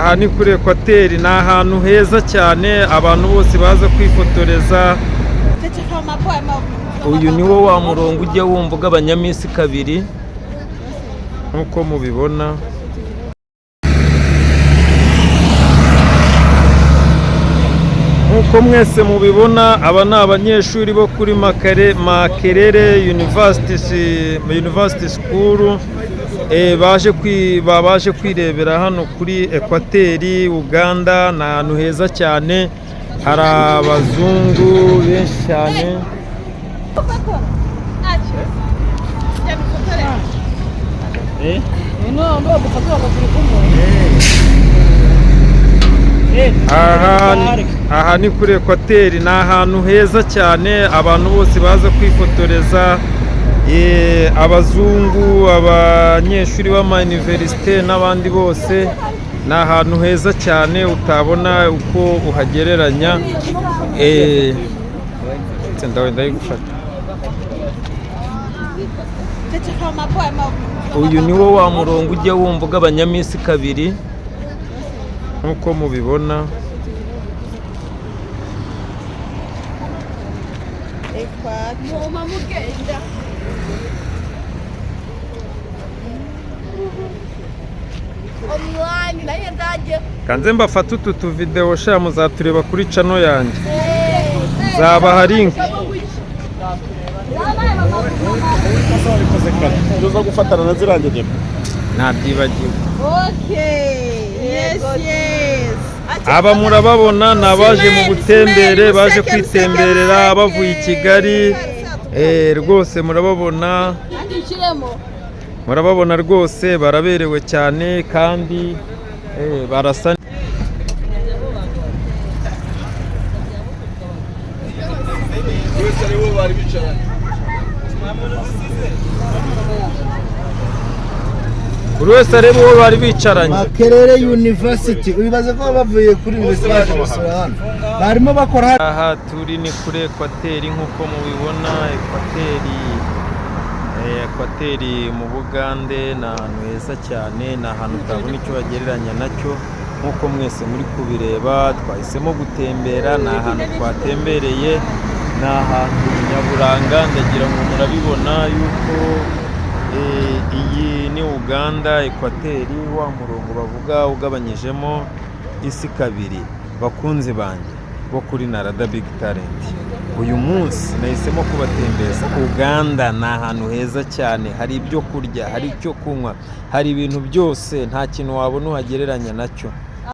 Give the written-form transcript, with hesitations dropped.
Aha ni kuri Ekwateri, ni ahantu heza cyane abantu bose baza kwifotoreza. Uyu ni wo wa murongo ujya wumva ugabanyamo isi kabiri, nk'uko mubibona. Nk'uko mwese mubibona, aba ni abanyeshuri bo kuri Makerere University School, baje kwirebera hano kuri Ekwateri Uganda. Ni ahantu heza cyane, hari abazungu benshi cyane. Aha ni kuri Ekwateri, ni ahantu heza cyane abantu bose baza kwifotoreza, abazungu, abanyeshuri b'amayuniverisite n'abandi bose. Ni ahantu heza cyane utabona uko uhagereranya. Ndayigufata. Uyu ni wo wa murongo ujya wumva ugabanyamo isi kabiri, nk'uko mubibona. Kanze mbafate utu tuvidewo sha, muzatureba kuri channel yanjye, nzabaha link. Uza gufatana na ziriya. Ntabyibagiwe. Aba murababona ni abaje mu butembere, baje kwitemberera bavuye i Kigali. Rwose murababona, murababona rwose baraberewe cyane kandi barasa. Buri wese areba uwo bari bicaranye. Makerere University, wibaza ko bavuye kuri university baje gusura hano, barimo bakora. Aha turi ni kuri Ekwateri nk'uko mubibona. Ekwateri mu Bugande ni ahantu heza cyane, ni ahantu utabona icyo bagereranya nacyo. Nk'uko mwese muri kubireba, twahisemo gutembera, ni ahantu twatembereye, ni ahantu nyaburanga. Ndagira ngo murabibona yuko iyi ni Uganda, Ekwateri, wa murongo bavuga ugabanyijemo isi kabiri. Bakunzi banjye bo kuri Narada Big Talent, uyu munsi nahisemo kubatembereza Uganda. Ni ahantu heza cyane, hari ibyo kurya, hari icyo kunywa, hari ibintu byose, nta kintu wabona uhagereranya nacyo.